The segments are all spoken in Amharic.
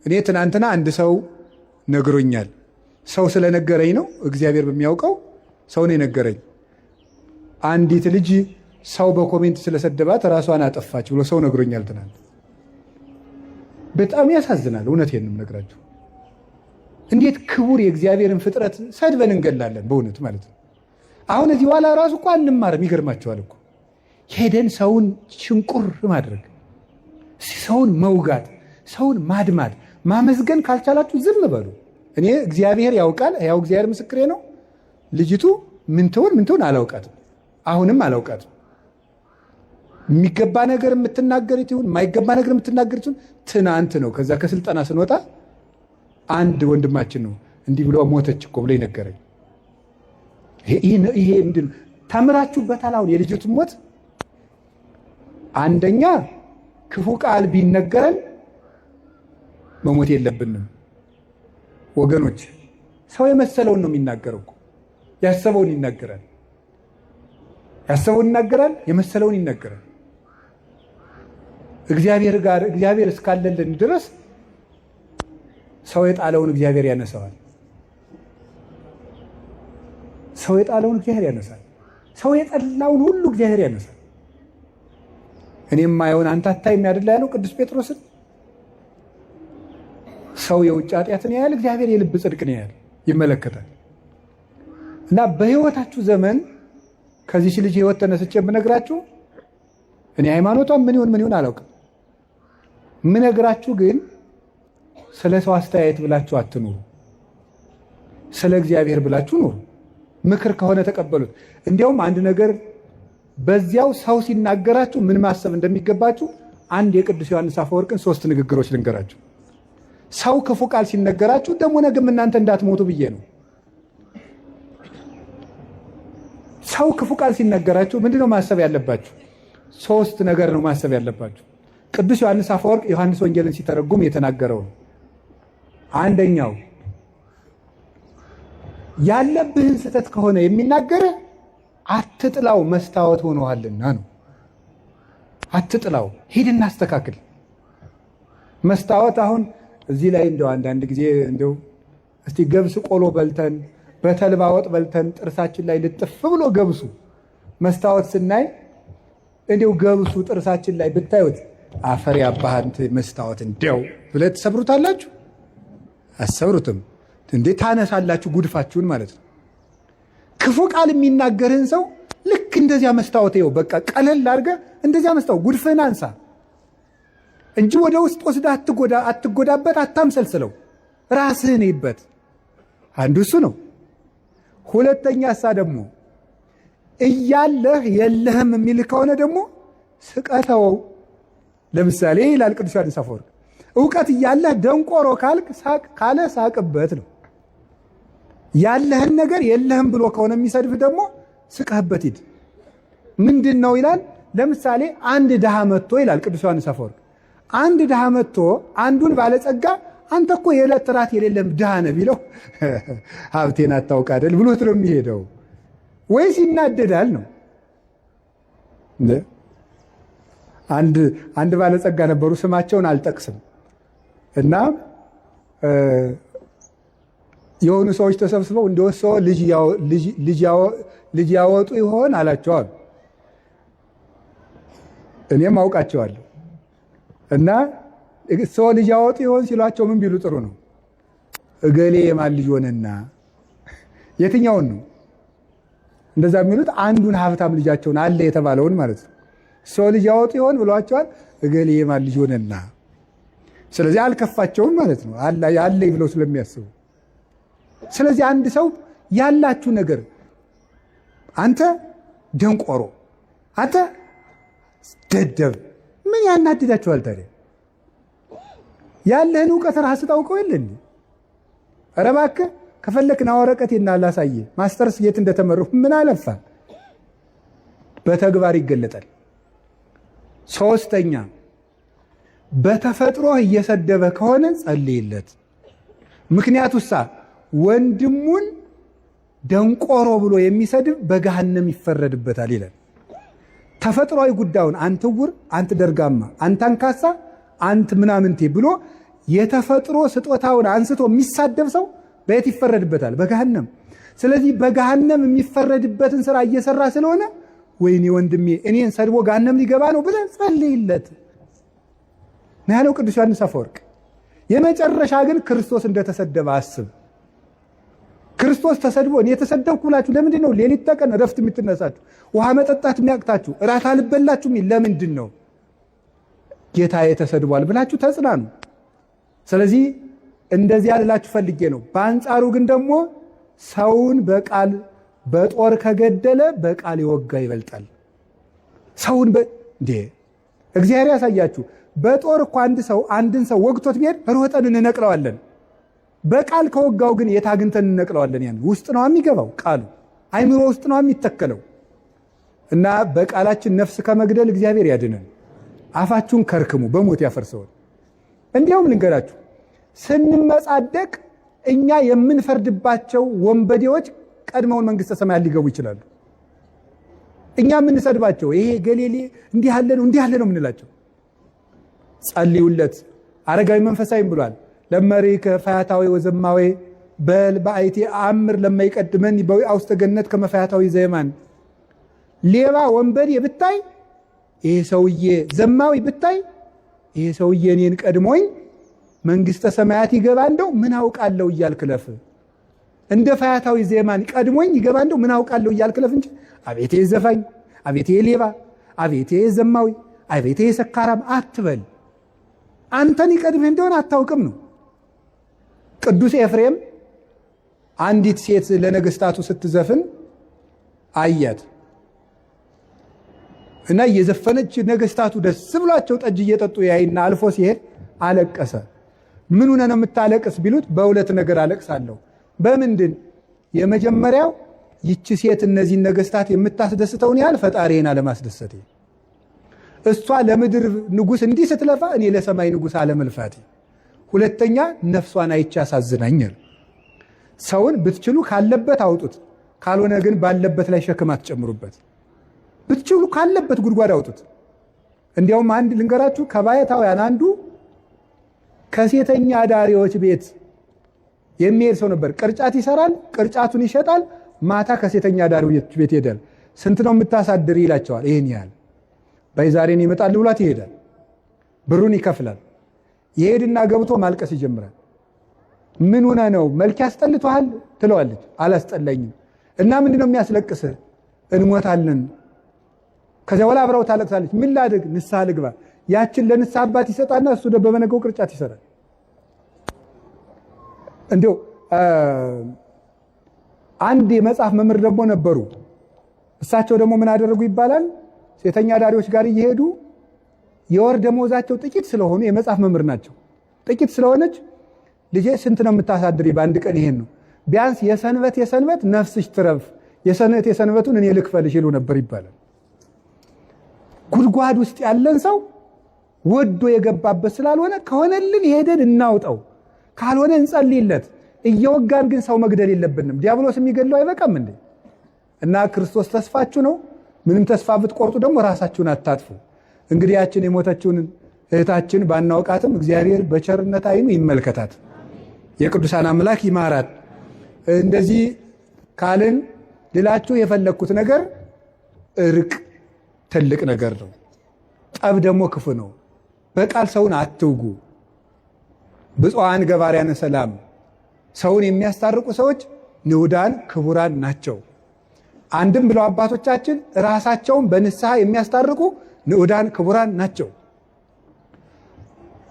እኔ ትናንትና አንድ ሰው ነግሮኛል። ሰው ስለነገረኝ ነው፣ እግዚአብሔር በሚያውቀው ሰው ነው የነገረኝ። አንዲት ልጅ ሰው በ comment ስለሰደባት ራሷን አጠፋች ብሎ ሰው ነግሮኛል ትናንት። በጣም ያሳዝናል። እውነቴን ነው የምነግራችሁ። እንዴት ክቡር የእግዚአብሔርን ፍጥረት ሰድበን እንገላለን? በእውነት ማለት ነው። አሁን እዚህ በኋላ ራሱ እኮ አንማርም። ይገርማቸዋል እኮ ሄደን ሰውን ሽንቁር ማድረግ፣ ሰውን መውጋት፣ ሰውን ማድማት፣ ማመስገን ካልቻላችሁ ዝም በሉ። እኔ እግዚአብሔር ያውቃል፣ ያው እግዚአብሔር ምስክሬ ነው። ልጅቱ ምን ትሆን ምን ትሆን አላውቃትም፣ አሁንም አላውቃትም። የሚገባ ነገር የምትናገር ይሁን የማይገባ ነገር የምትናገር ይሁን ትናንት ነው። ከዛ ከስልጠና ስንወጣ አንድ ወንድማችን ነው እንዲህ ብሎ ሞተች እኮ ብሎ ይነገረኝ። ይሄ ምንድን ተምራችሁበታል? አሁን የልጅቱን ሞት አንደኛ ክፉ ቃል ቢነገረን መሞት የለብንም ወገኖች። ሰው የመሰለውን ነው የሚናገረው እኮ ያሰበውን ይናገራል። ያሰበውን ይናገራል፣ የመሰለውን ይናገራል። እግዚአብሔር ጋር እግዚአብሔር እስካለልን ድረስ ሰው የጣለውን እግዚአብሔር ያነሳዋል። ሰው የጣለውን እግዚአብሔር ያነሳል። ሰው የጠላውን ሁሉ እግዚአብሔር ያነሳል። እኔም ማየውን አንተ አታይም አይደል ያለው ቅዱስ ጴጥሮስን። ሰው የውጭ ኃጢአትን ያያል፣ እግዚአብሔር የልብ ጽድቅን ያያል፣ ይመለከታል። እና በሕይወታችሁ ዘመን ከዚች ልጅ ሕይወት ተነስቼ የምነግራችሁ እኔ ሃይማኖቷን ምን ይሁን ምን ይሁን አላውቅም። ምነግራችሁ ግን ስለ ሰው አስተያየት ብላችሁ አትኑሩ፣ ስለ እግዚአብሔር ብላችሁ ኑሩ። ምክር ከሆነ ተቀበሉት። እንዲያውም አንድ ነገር በዚያው ሰው ሲናገራችሁ ምን ማሰብ እንደሚገባችሁ አንድ የቅዱስ ዮሐንስ አፈወርቅን ሶስት ንግግሮች ልንገራችሁ። ሰው ክፉ ቃል ሲነገራችሁ ደግሞ ነገም እናንተ እንዳትሞቱ ብዬ ነው። ሰው ክፉ ቃል ሲነገራችሁ ምንድነው ማሰብ ያለባችሁ? ሶስት ነገር ነው ማሰብ ያለባችሁ። ቅዱስ ዮሐንስ አፈወርቅ ዮሐንስ ወንጌልን ሲተረጉም የተናገረው ነው። አንደኛው ያለብህን ስህተት ከሆነ የሚናገርህ አትጥላው፣ መስታወት ሆኖሃልና ነው። አትጥላው፣ ሂድና አስተካክል። መስታወት አሁን እዚህ ላይ እንደው አንዳንድ ጊዜ እንደው እስቲ ገብስ ቆሎ በልተን በተልባ ወጥ በልተን ጥርሳችን ላይ ልጥፍ ብሎ ገብሱ መስታወት ስናይ እንዲው ገብሱ ጥርሳችን ላይ ብታዩት አፈር ያባህንት መስታወት እንዲያው ብለህ ትሰብሩታላችሁ? አሰብሩትም እንዴ ታነሳላችሁ፣ ጉድፋችሁን ማለት ነው። ክፉ ቃል የሚናገርህን ሰው ልክ እንደዚያ መስታወት ይኸው በቃ ቀለል አድርገህ እንደዚያ መስታወት ጉድፍህን አንሳ እንጂ ወደ ውስጥ ወስደህ አትጎዳበት፣ አታምሰልስለው፣ ራስህን ይበት። አንዱ እሱ ነው። ሁለተኛ እሳ ደግሞ እያለህ የለህም የሚል ከሆነ ደግሞ ስቀተው። ለምሳሌ ይላል ቅዱስ ዮሐንስ አፈወርቅ እውቀት እያለህ ደንቆሮ ካልክ ካለ ሳቅበት ነው። ያለህን ነገር የለህም ብሎ ከሆነ የሚሰድብህ ደግሞ ስቀህበት ሂድ። ምንድን ነው ይላል። ለምሳሌ አንድ ድሃ መጥቶ ይላል ቅዱስ ዮሐንስ አፈወርቅ አንድ ድሃ መጥቶ አንዱን ባለጸጋ አንተ እኮ የዕለት ራት የሌለም ድሃ ነህ ቢለው ሀብቴን አታውቅ አይደል ብሎት ነው የሚሄደው፣ ወይስ ይናደዳል ነው? አንድ ባለጸጋ ነበሩ፣ ስማቸውን አልጠቅስም እና የሆኑ ሰዎች ተሰብስበው እንደወሰው ልጅ ያወጡ ይሆን አላቸው አሉ። እኔም አውቃቸዋለሁ። እና ሰው ልጅ ያወጡ ይሆን ሲሏቸው ምን ቢሉ ጥሩ ነው? እገሌ የማን ልጅ ሆነና? የትኛውን ነው እንደዛ የሚሉት? አንዱን ሀብታም ልጃቸውን አለ የተባለውን ማለት ነው። ሰው ልጅ ያወጡ ይሆን ብሏቸዋል። እገሌ የማን ልጅ ሆነና። ስለዚህ አልከፋቸውም ማለት ነው፣ አለ ብለው ስለሚያስቡ። ስለዚህ አንድ ሰው ያላችሁ ነገር አንተ ደንቆሮ፣ አንተ ደደብ፣ ምን ያናድዳችኋል ታዲያ? ያለህን እውቀት ራስህ ታውቀው የለ እንዴ? ኧረ እባክህ ከፈለክ ና ወረቀቴን ላሳይህ፣ ማስተርስ የት እንደተመረኩ ምን አለፋ። በተግባር ይገለጣል። ሶስተኛ በተፈጥሮ እየሰደበ ከሆነ ጸልይለት። ምክንያቱሳ ወንድሙን ደንቆሮ ብሎ የሚሰድብ በገሃነም ይፈረድበታል ይላል። ተፈጥሯዊ ጉዳዩን አንተ ዕውር፣ አንተ ደርጋማ፣ አንተ አንካሳ፣ አንተ ምናምንቴ ብሎ የተፈጥሮ ስጦታውን አንስቶ የሚሳደብ ሰው በየት ይፈረድበታል? በገሃነም። ስለዚህ በገሃነም የሚፈረድበትን ስራ እየሰራ ስለሆነ ወይኔ ወንድሜ እኔን ሰድቦ ገሃነም ሊገባ ነው ብለህ ጸልይለት ነው ያለው ቅዱስ ዮሐንስ አፈወርቅ። የመጨረሻ ግን ክርስቶስ እንደተሰደበ አስብ። ክርስቶስ ተሰድቦ እኔ የተሰደብኩ ብላችሁ ለምንድን ነው ሌሊት ተቀን እረፍት የምትነሳችሁ? ውሃ መጠጣት የሚያቅታችሁ፣ እራት አልበላችሁ ለምንድን ነው? ጌታዬ ተሰድቧል ብላችሁ ተጽናኑ። ስለዚህ እንደዚያ ልላችሁ ፈልጌ ነው። በአንጻሩ ግን ደግሞ ሰውን በቃል በጦር ከገደለ በቃል የወጋ ይበልጣል። ሰውን እንዴ እግዚአብሔር ያሳያችሁ። በጦር እኮ አንድ ሰው አንድን ሰው ወግቶት ቢሄድ ሮጠን እንነቅለዋለን። በቃል ከወጋው ግን የት አግኝተን እንነቅለዋለን? ያን ውስጥ ነው የሚገባው ቃሉ፣ አይምሮ ውስጥ ነው የሚተከለው። እና በቃላችን ነፍስ ከመግደል እግዚአብሔር ያድነን። አፋችሁን ከርክሙ፣ በሞት ያፈርሰውን። እንዲያውም ልንገራችሁ፣ ስንመጻደቅ እኛ የምንፈርድባቸው ወንበዴዎች ቀድመውን መንግስተ ሰማያት ሊገቡ ይችላሉ። እኛ የምንሰድባቸው ይሄ ገሌሌ እንዲህ ያለ ነው እንዲህ ያለ ነው የምንላቸው፣ ጸልዩለት። አረጋዊ መንፈሳዊም ብሏል። ለመሪከ ፈያታዊ ወዘማዊ በል በአይቲ አምር ለማይቀድመን በዊአ ውስተ ገነት ከመፈያታዊ ዘየማን። ሌባ ወንበዴ ብታይ ይሄ ሰውዬ ዘማዊ ብታይ ይሄ ሰውዬ እኔን ቀድሞኝ መንግስተ ሰማያት ይገባ እንደው ምን አውቃለሁ እያልክ ለፍ። እንደ ፈያታዊ ዘየማን ቀድሞኝ ይገባ እንደው ምን አውቃለሁ እያልክ ለፍ እንጂ አቤቴ ዘፋኝ፣ አቤቴ ሌባ፣ አቤቴ ዘማዊ፣ አቤቴ ሰካራም አትበል። አንተን ይቀድምህ እንደሆነ አታውቅም ነው። ቅዱስ ኤፍሬም አንዲት ሴት ለነገስታቱ ስትዘፍን አያት እና እየዘፈነች ነገስታቱ ደስ ብሏቸው ጠጅ እየጠጡ ያይና አልፎ ሲሄድ አለቀሰ። ምን ሆነ ነው የምታለቅስ ቢሉት በሁለት ነገር አለቅሳለሁ። በምንድን? የመጀመሪያው ይቺ ሴት እነዚህን ነገስታት የምታስደስተውን ያህል ፈጣሪን አለማስደሰቴ፣ እሷ ለምድር ንጉስ እንዲህ ስትለፋ እኔ ለሰማይ ንጉስ አለመልፋቴ፣ ሁለተኛ ነፍሷን አይቼ አሳዝናኛል። ሰውን ብትችሉ ካለበት አውጡት፣ ካልሆነ ግን ባለበት ላይ ሸክም አትጨምሩበት። ብትችሉ ካለበት ጉድጓድ አውጡት። እንዲያውም አንድ ልንገራችሁ፣ ከባየታውያን አንዱ ከሴተኛ አዳሪዎች ቤት የሚሄድ ሰው ነበር። ቅርጫት ይሰራል፣ ቅርጫቱን ይሸጣል። ማታ ከሴተኛ አዳሪዎች ቤት ይሄዳል። ስንት ነው የምታሳድር ይላቸዋል። ይህን ያህል በይ ዛሬን ይመጣል ብሏት ይሄዳል። ብሩን ይከፍላል። ይሄድና ገብቶ ማልቀስ ይጀምራል። ምን ሆነ ነው መልክ ያስጠልቶሃል ትለዋለች። አላስጠላኝም። እና ምንድነው የሚያስለቅስህ? እንሞታለን። ከዚያ በኋላ አብረው ታለቅሳለች። ምን ላድርግ? ንስሐ ልግባ። ያችን ለንስሐ አባት ይሰጣና እሱ በበነገው ቅርጫት ይሰራል። እንዲያው አንድ የመጽሐፍ መምህር ደግሞ ነበሩ። እሳቸው ደግሞ ምን አደረጉ ይባላል? ሴተኛ አዳሪዎች ጋር እየሄዱ የወር ደመወዛቸው ጥቂት ስለሆኑ የመጽሐፍ መምህር ናቸው። ጥቂት ስለሆነች ልጄ ስንት ነው የምታሳድሪ በአንድ ቀን? ይሄን ነው ቢያንስ የሰንበት የሰንበት ነፍስሽ ትረፍ፣ የሰንበት የሰንበቱን እኔ ልክፈልሽ ይሉ ነበር ይባላል። ጉድጓድ ውስጥ ያለን ሰው ወዶ የገባበት ስላልሆነ ከሆነልን ሄደን እናውጠው፣ ካልሆነ እንጸልይለት። እየወጋን ግን ሰው መግደል የለብንም። ዲያብሎስ የሚገድለው አይበቃም እንዴ? እና ክርስቶስ ተስፋችሁ ነው። ምንም ተስፋ ብትቆርጡ ደግሞ ራሳችሁን አታጥፉ። እንግዲህ ያችን የሞተችውን እህታችን ባናውቃትም እግዚአብሔር በቸርነት ዓይኑ ይመልከታት፣ የቅዱሳን አምላክ ይማራት። እንደዚህ ካልን ልላችሁ የፈለግኩት ነገር እርቅ ትልቅ ነገር ነው። ጠብ ደግሞ ክፉ ነው። በቃል ሰውን አትውጉ። ብፁዓን ገባርያነ ሰላም፣ ሰውን የሚያስታርቁ ሰዎች ንዑዳን ክቡራን ናቸው። አንድም ብለው አባቶቻችን ራሳቸውን በንስሐ የሚያስታርቁ ንዑዳን ክቡራን ናቸው።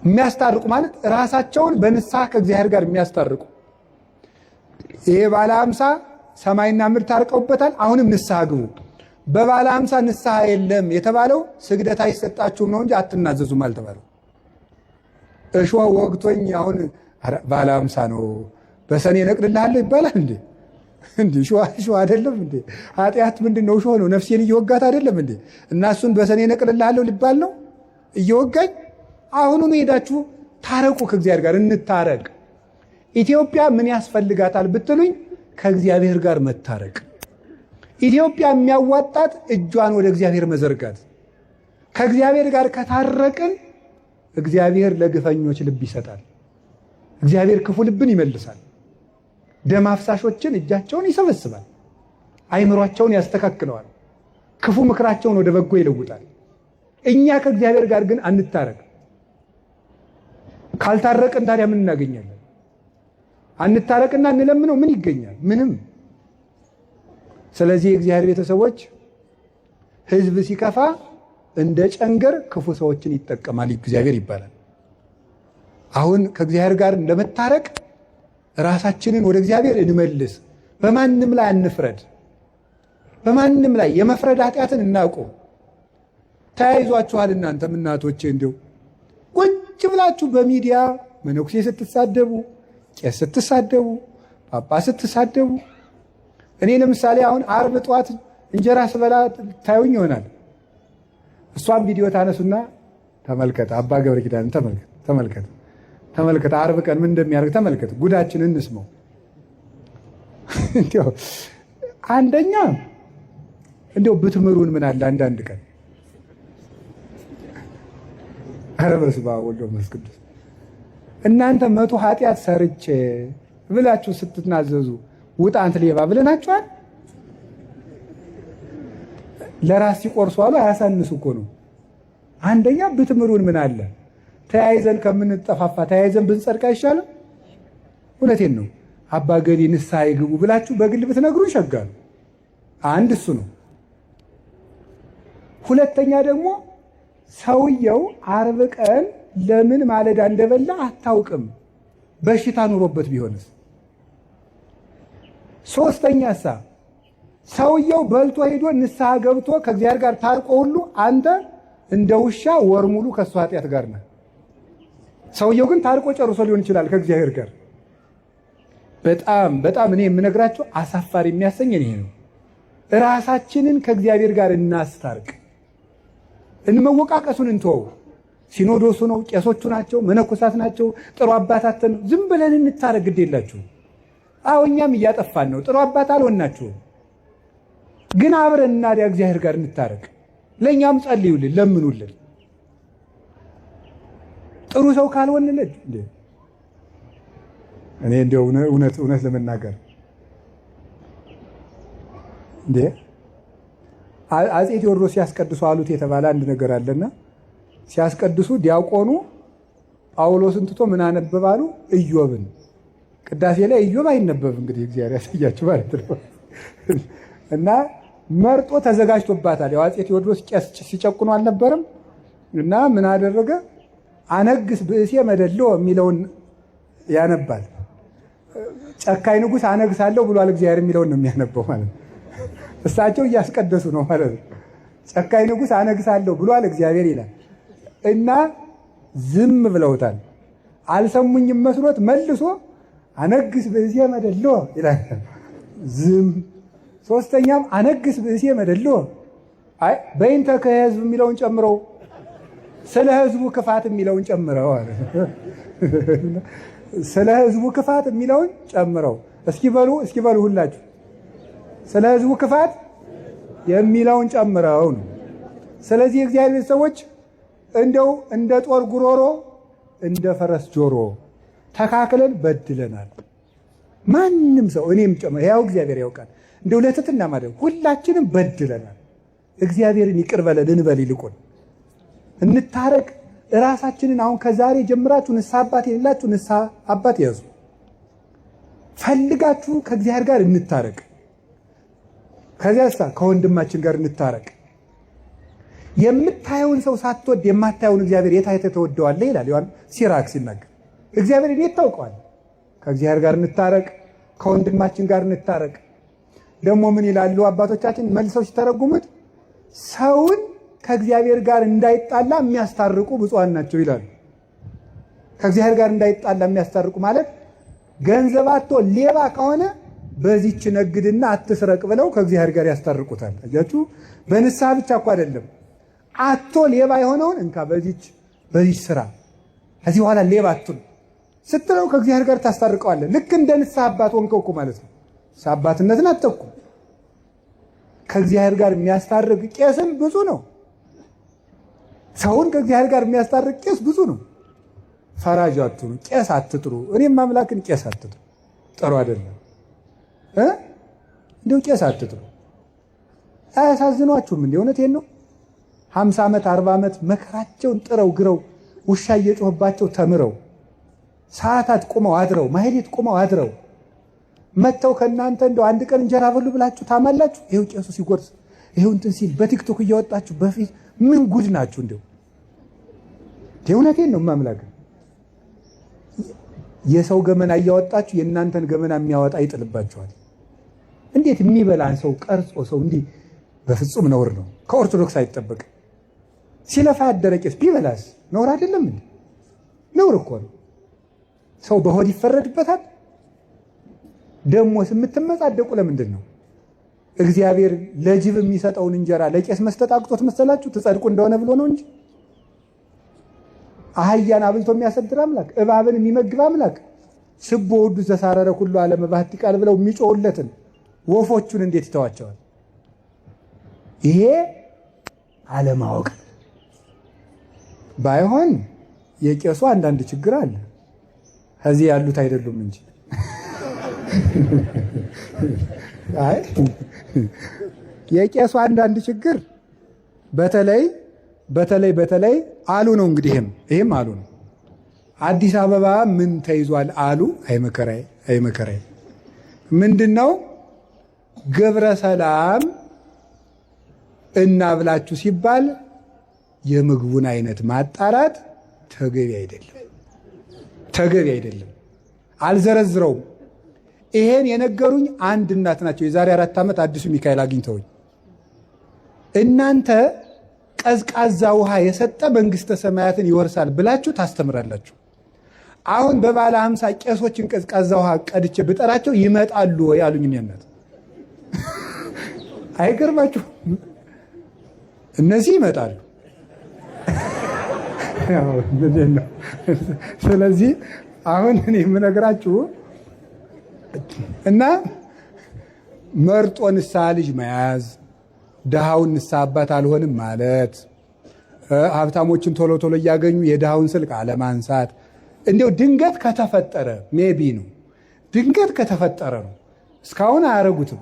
የሚያስታርቁ ማለት ራሳቸውን በንስሐ ከእግዚአብሔር ጋር የሚያስታርቁ። ይሄ ባለ 50 ሰማይና ምድር ታርቀውበታል። አሁንም ንስሐ ግቡ። በባለ 50 ንስሐ የለም የተባለው ስግደት አይሰጣችሁም ነው እንጂ አትናዘዙም አልተባለው። እሾህ ወግቶኝ አሁን ባለ 50 ነው በሰኔ እነቅልልሃለሁ ይባላል እንዴ? እንዴ እሾህ አይደለም እንዴ? ኃጢአት ምንድን ነው? እሾህ ነው። ነፍሴን እየወጋት አይደለም እንዴ? እና እሱን በሰኔ እነቅልልሃለሁ ሊባል ነው? እየወጋኝ አሁኑኑ ሄዳችሁ ታረቁ፣ ከእግዚአብሔር ጋር እንታረቅ። ኢትዮጵያ ምን ያስፈልጋታል ብትሉኝ ከእግዚአብሔር ጋር መታረቅ። ኢትዮጵያ የሚያዋጣት እጇን ወደ እግዚአብሔር መዘርጋት። ከእግዚአብሔር ጋር ከታረቅን እግዚአብሔር ለግፈኞች ልብ ይሰጣል። እግዚአብሔር ክፉ ልብን ይመልሳል። ደም አፍሳሾችን እጃቸውን ይሰበስባል። አይምሯቸውን ያስተካክለዋል። ክፉ ምክራቸውን ወደ በጎ ይለውጣል። እኛ ከእግዚአብሔር ጋር ግን አንታረቅ። ካልታረቅን ታዲያ ምን እናገኛለን? አንታረቅና እንለምነው ምን ይገኛል? ምንም። ስለዚህ የእግዚአብሔር ቤተሰቦች ሕዝብ ሲከፋ እንደ ጨንገር ክፉ ሰዎችን ይጠቀማል እግዚአብሔር ይባላል። አሁን ከእግዚአብሔር ጋር ለመታረቅ ራሳችንን ወደ እግዚአብሔር እንመልስ። በማንም ላይ አንፍረድ። በማንም ላይ የመፍረድ ኃጢአትን እናቁም። ተያይዟችኋል። እናንተም እናቶቼ እንዲሁ ቁጭ ብላችሁ በሚዲያ መነኩሴ ስትሳደቡ፣ ቄስ ስትሳደቡ፣ ጳጳስ ስትሳደቡ፣ እኔ ለምሳሌ አሁን ዓርብ ጠዋት እንጀራ ስበላ ታዩኝ ይሆናል። እሷን ቪዲዮ ታነሱና ተመልከት፣ አባ ገብረ ኪዳንን ተመልከት፣ ተመልከት፣ ተመልከት፣ ዓርብ ቀን ምን እንደሚያደርግ ተመልከት፣ ጉዳችንን እንስመው። እንዲያው አንደኛ እንዲያው ብትምሩን ምን አለ አንዳንድ ቀን። ኧረ በስመ አብ ወወልድ ወመንፈስ ቅዱስ። እናንተ 100 ኃጢአት ሰርቼ ብላችሁ ስትናዘዙ ውጣ አንተ ሌባ ብለናችኋል። ለራስ ሲቆርሱ አሉ አያሳንሱ እኮ ነው። አንደኛ ብትምሩን ምን አለ? ተያይዘን ከምንጠፋፋ ተያይዘን ብንጸድቅ አይሻልም? እውነቴን ነው። አባ ገሌ ንስሐ ይግቡ ብላችሁ በግል ብትነግሩን ሸጋ ነው። አንድ እሱ ነው። ሁለተኛ ደግሞ ሰውየው ዓርብ ቀን ለምን ማለዳ እንደበላ አታውቅም። በሽታ ኑሮበት ቢሆንስ? ሶስተኛሳ ሰውየው በልቶ ሄዶ ንስሐ ገብቶ ከእግዚአብሔር ጋር ታርቆ ሁሉ አንተ እንደ ውሻ ወር ሙሉ ከእሱ ኃጢአት ጋር ነህ። ሰውየው ግን ታርቆ ጨርሶ ሊሆን ይችላል ከእግዚአብሔር ጋር። በጣም በጣም እኔ የምነግራቸው አሳፋሪ የሚያሰኝ ይሄ ነው። ራሳችንን ከእግዚአብሔር ጋር እናስታርቅ። እንመወቃቀሱን እንተወው። ሲኖዶሱ ነው፣ ቄሶቹ ናቸው፣ መነኮሳት ናቸው፣ ጥሩ አባታትን ዝም ብለን እንታረቅ። ግድ የላችሁ። አዎ እኛም እያጠፋን ነው። ጥሩ አባት አልሆናችሁም። ግን አብረን እናዲያ እግዚአብሔር ጋር እንታረቅ። ለእኛም ጸልዩልን፣ ለምኑልን። ጥሩ ሰው ካልሆንለት እኔ እንደው እውነት እውነት ለመናገር እንዴ አፄ ቴዎድሮስ ሲያስቀድሱ አሉት የተባለ አንድ ነገር አለና ሲያስቀድሱ ዲያቆኑ ጳውሎስን ትቶ ምን አነበብ አሉ? ኢዮብን። ቅዳሴ ላይ ኢዮብ አይነበብ እንግዲህ እግዚአብሔር ያሳያችሁ ማለት ነው። እና መርጦ ተዘጋጅቶባታል። ያው አፄ ቴዎድሮስ ቄስ ሲጨቁኑ አልነበረም? እና ምን አደረገ? አነግስ ብእሴ መደሎ የሚለውን ያነባል። ጨካኝ ንጉሥ አነግሳለሁ ብሏል እግዚአብሔር የሚለውን ነው የሚያነበው ማለት ነው። እሳቸው እያስቀደሱ ነው ማለት ነው። ጨካኝ ንጉሥ አነግሳለሁ ብሏል እግዚአብሔር ይላል። እና ዝም ብለውታል። አልሰሙኝም መስሎት መልሶ አነግስ ብእሴ መደሎ ይላል። ዝም። ሶስተኛም አነግስ ብእሴ መደሎ፣ አይ በይንተ ከህዝብ የሚለውን ጨምረው፣ ስለ ህዝቡ ክፋት የሚለውን ጨምረው፣ ስለ ህዝቡ ክፋት የሚለውን ጨምረው። እስኪ በሉ እስኪ በሉ ሁላችሁ ስለ ህዝቡ ክፋት የሚለውን ጨምረው ነው። ስለዚህ የእግዚአብሔር ቤተሰቦች እንደው እንደ ጦር ጉሮሮ እንደ ፈረስ ጆሮ ተካክለን በድለናል። ማንም ሰው እኔም ጨምሮ ያው እግዚአብሔር ያውቃል። እንደው ለትትና ማለት ሁላችንም በድለናል። እግዚአብሔርን ይቅር በለን እንበል፣ ይልቁን እንታረቅ። እራሳችንን አሁን ከዛሬ ጀምራችሁ ንስሐ አባት የሌላችሁ ንስሐ አባት ያዙ። ፈልጋችሁ ከእግዚአብሔር ጋር እንታረቅ። ከዚያሳ ከወንድማችን ጋር እንታረቅ። የምታየውን ሰው ሳትወድ የማታየውን እግዚአብሔር የት አይተህ ትወደዋለህ? ይላል ዮሐንስ ሲራክ ሲናገር። እግዚአብሔርን የት ታውቀዋለህ? ከእግዚአብሔር ጋር እንታረቅ፣ ከወንድማችን ጋር እንታረቅ። ደግሞ ምን ይላሉ አባቶቻችን መልሰው ሲተረጉሙት? ሰውን ከእግዚአብሔር ጋር እንዳይጣላ የሚያስታርቁ ብፁዓን ናቸው ይላሉ። ከእግዚአብሔር ጋር እንዳይጣላ የሚያስታርቁ ማለት ገንዘብ አጥቶ ሌባ ከሆነ በዚች ነግድና አትስረቅ ብለው ከእግዚአብሔር ጋር ያስታርቁታል። አያችሁ፣ በንስሐ ብቻ እኮ አይደለም። አቶ ሌባ የሆነውን እንካ በዚች ስራ ከዚህ በኋላ ሌባ አትሁን ስትለው ከእግዚአብሔር ጋር ታስታርቀዋለህ። ልክ እንደ ንስሐ አባት ሆንከው እኮ ማለት ነው። ንስሐ አባትነትን አትተኩም። ከእግዚአብሔር ጋር የሚያስታርቅ ቄስም ብዙ ነው። ሰውን ከእግዚአብሔር ጋር የሚያስታርቅ ቄስ ብዙ ነው። ፈራጅ አትሁኑ፣ ቄስ አትጥሩ። እኔም አምላክን ቄስ አትጥሩ፣ ጥሩ አይደለም እ እንዲሁ ቄስ አትጥሩ። አያሳዝኗችሁም? እንደ እውነቴን ነው። 50 ዓመት 40 ዓመት መከራቸውን ጥረው ግረው ውሻ እየጮህባቸው ተምረው ሰዓታት ቁመው አድረው ማህሌት ቁመው አድረው መጥተው ከእናንተ እንደው አንድ ቀን እንጀራ በሉ ብላችሁ ታማላችሁ። ይኸው ቄሱ ሲጎርስ ይኸው እንትን ሲል በቲክቶክ እያወጣችሁ በፊት ምን ጉድ ናችሁ? እንደው የእውነቴን ነው ማምላክ የሰው ገመና እያወጣችሁ የእናንተን ገመና የሚያወጣ ይጥልባችኋል። እንዴት የሚበላን ሰው ቀርጾ ሰው እንዲህ በፍጹም ነውር ነው። ከኦርቶዶክስ አይጠበቅም። ሲለፋ ያደረ ቄስ ቢበላስ ነውር አይደለም እንዴ? ነውር እኮ ነው። ሰው በሆድ ይፈረድበታል። ደሞስ የምትመጻደቁ ለምንድን ነው? እግዚአብሔር ለጅብ የሚሰጠውን እንጀራ ለቄስ መስጠት አቅቶት መሰላችሁ? ትጸድቁ እንደሆነ ብሎ ነው እንጂ አህያን አብልቶ የሚያሰድር አምላክ፣ እባብን የሚመግብ አምላክ ስቦ ውዱ ዘሳረረ ሁሉ ዓለም ባህቲ ቃል ብለው የሚጮሁለትን ወፎቹን እንዴት ይተዋቸዋል? ይሄ አለማወቅ ባይሆን የቄሱ አንዳንድ ችግር አለ። ከዚህ ያሉት አይደሉም እንጂ አይ የቄሱ አንዳንድ ችግር በተለይ በተለይ በተለይ አሉ ነው እንግዲህ ይህም አሉ ነው። አዲስ አበባ ምን ተይዟል አሉ። አይ መከራዬ፣ አይ መከራዬ፣ ምንድን ነው ግብረ ሰላም እናብላችሁ ሲባል የምግቡን አይነት ማጣራት ተገቢ አይደለም፣ ተገቢ አይደለም። አልዘረዝረውም። ይሄን የነገሩኝ አንድ እናት ናቸው። የዛሬ 4 ዓመት አዲሱ ሚካኤል አግኝተውኝ እናንተ ቀዝቃዛ ውሃ የሰጠ መንግስተ ሰማያትን ይወርሳል ብላችሁ ታስተምራላችሁ። አሁን በባለ 50 ቄሶችን ቀዝቃዛ ውሃ ቀድቼ ብጠራቸው ይመጣሉ ወይ አሉኝ። እኔ እናት አይገርማችሁ? እነዚህ ይመጣሉ። ስለዚህ አሁን እኔ የምነግራችሁ እና መርጦ ንስሐ ልጅ መያዝ፣ ድሃውን ንስሐ አባት አልሆንም ማለት፣ ሀብታሞችን ቶሎ ቶሎ እያገኙ የድሃውን ስልክ አለማንሳት፣ እንዲያው ድንገት ከተፈጠረ maybe ነው፣ ድንገት ከተፈጠረ ነው። እስካሁን አያረጉትም።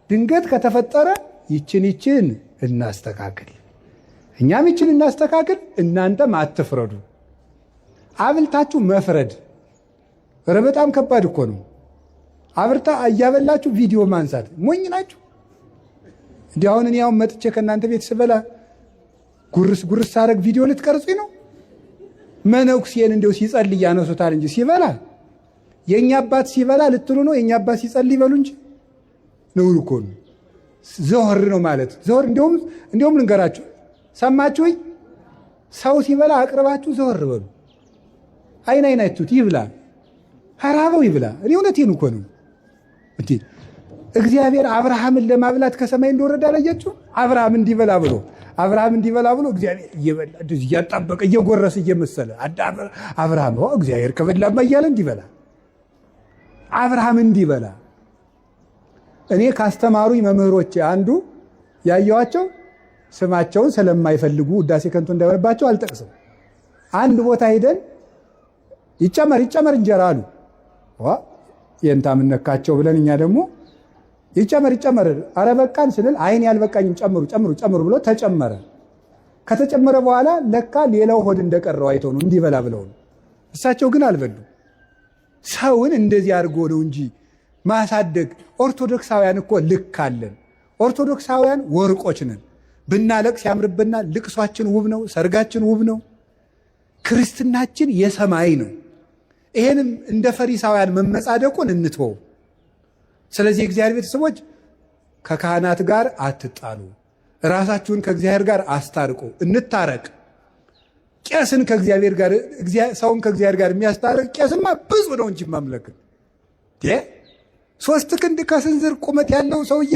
ድንገት ከተፈጠረ ይችን ይችን እናስተካክል፣ እኛም ይችን እናስተካክል፣ እናንተም አትፍረዱ። አብልታችሁ መፍረድ ኧረ በጣም ከባድ እኮ ነው። አብርታ እያበላችሁ ቪዲዮ ማንሳት ሞኝ ናችሁ። እንዲህ አሁን እኔ አሁን መጥቼ ከእናንተ ቤት ስበላ ጉርስ ጉርስ ሳረግ ቪዲዮ ልትቀርጹኝ ነው? መነኩሴን እንደው ሲጸልይ ያነሱታል እንጂ ሲበላ የእኛ አባት ሲበላ ልትሉ ነው? የእኛ አባት ሲጸልይ በሉ እንጂ ነውር እኮ ነው። ዘወር ነው ማለት ዘወር። እንዲያውም ልንገራችሁ፣ ሰማችሁኝ? ሰው ሲበላ አቅርባችሁ ዘወር በሉ። አይን አይን አይቱት ይብላ፣ ከራበው ይብላ። እኔ እውነቴን እኮ ነው። እንዴ እግዚአብሔር አብርሃምን ለማብላት ከሰማይ እንደወረደ አላያችሁ? አብርሃም እንዲበላ ብሎ አብርሃም እንዲበላ ብሎ እግዚአብሔር እየበላ እያጣበቀ እየጎረሰ እየመሰለ አብርሃም እግዚአብሔር ከበላማ እያለ እንዲበላ አብርሃም እንዲበላ። እኔ ካስተማሩኝ መምህሮቼ አንዱ ያየኋቸው ስማቸውን ስለማይፈልጉ ውዳሴ ከንቱ እንዳይሆንባቸው አልጠቅስም። አንድ ቦታ ሄደን ይጨመር ይጨመር እንጀራ አሉ። የእንታ ምነካቸው ብለን እኛ ደግሞ ይጨመር ይጨመር፣ አረ በቃን ስንል አይን ያልበቃኝም ጨምሩ ጨምሩ ጨምሩ ብሎ ተጨመረ። ከተጨመረ በኋላ ለካ ሌላው ሆድ እንደቀረው አይተው ነው እንዲበላ ብለው ነው። እሳቸው ግን አልበሉ። ሰውን እንደዚህ አድርጎ ነው እንጂ ማሳደግ። ኦርቶዶክሳውያን እኮ ልክ አለን። ኦርቶዶክሳውያን ወርቆች ነን። ብናለቅስ ያምርብናል። ልቅሷችን ውብ ነው። ሰርጋችን ውብ ነው። ክርስትናችን የሰማይ ነው። ይሄንም እንደ ፈሪሳውያን መመጻደቁን እንትወው። ስለዚህ የእግዚአብሔር ቤተሰቦች ከካህናት ጋር አትጣሉ፣ ራሳችሁን ከእግዚአብሔር ጋር አስታርቁ፣ እንታረቅ። ቄስን ከእግዚአብሔር ጋር ሰውን ከእግዚአብሔር ጋር የሚያስታርቅ ቄስማ ብዙ ነው እንጂ ማምለክ 3 ክንድ ከስንዝር ቁመት ያለው ሰውዬ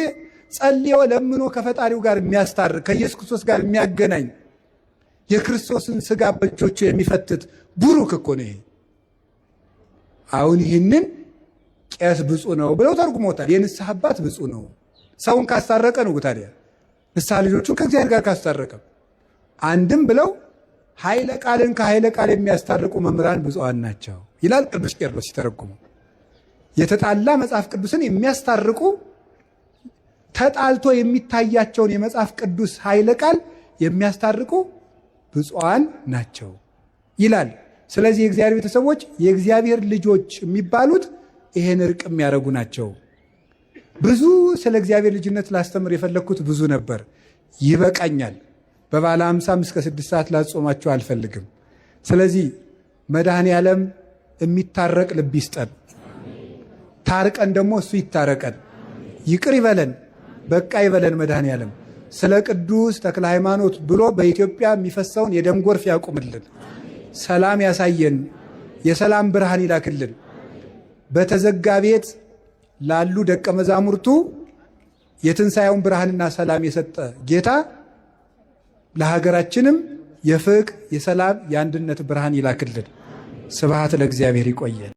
ጸልዮ ለምኖ ከፈጣሪው ጋር የሚያስታርቅ ከኢየሱስ ክርስቶስ ጋር የሚያገናኝ የክርስቶስን ስጋ በእጆቹ የሚፈትት ቡሩክ እኮ ነው ይሄ። አሁን ይህንን ቄስ ብፁዕ ነው ብለው ተርጉሞታል። የንስሐ አባት ብፁዕ ነው ሰውን ካስታረቀ ነው። ታዲያ ንስሐ ልጆቹን ከእግዚአብሔር ጋር ካስታረቀ አንድም ብለው ኃይለ ቃልን ከኃይለ ቃል የሚያስታርቁ መምህራን ብፁዓን ናቸው ይላል ቅዱስ ቄርሎስ ሲተረጉሙ። የተጣላ መጽሐፍ ቅዱስን የሚያስታርቁ፣ ተጣልቶ የሚታያቸውን የመጽሐፍ ቅዱስ ኃይለ ቃል የሚያስታርቁ ብፁዓን ናቸው ይላል። ስለዚህ የእግዚአብሔር ቤተሰቦች፣ የእግዚአብሔር ልጆች የሚባሉት ይሄን እርቅ የሚያደርጉ ናቸው። ብዙ ስለ እግዚአብሔር ልጅነት ላስተምር የፈለግኩት ብዙ ነበር። ይበቃኛል። በባለ 50ም እስከ 6 ሰዓት ላጾማችሁ አልፈልግም። ስለዚህ መድኃኔ ዓለም የሚታረቅ ልብ ይስጠን። ታርቀን ደግሞ እሱ ይታረቀን፣ ይቅር ይበለን፣ በቃ ይበለን። መድኃኔ ዓለም ስለ ቅዱስ ተክለ ሃይማኖት ብሎ በኢትዮጵያ የሚፈሰውን የደም ጎርፍ ያቁምልን፣ ሰላም ያሳየን፣ የሰላም ብርሃን ይላክልን። በተዘጋ ቤት ላሉ ደቀ መዛሙርቱ የትንሣኤውን ብርሃንና ሰላም የሰጠ ጌታ ለሀገራችንም የፍቅር፣ የሰላም፣ የአንድነት ብርሃን ይላክልን። ስብሐት ለእግዚአብሔር። ይቆየን።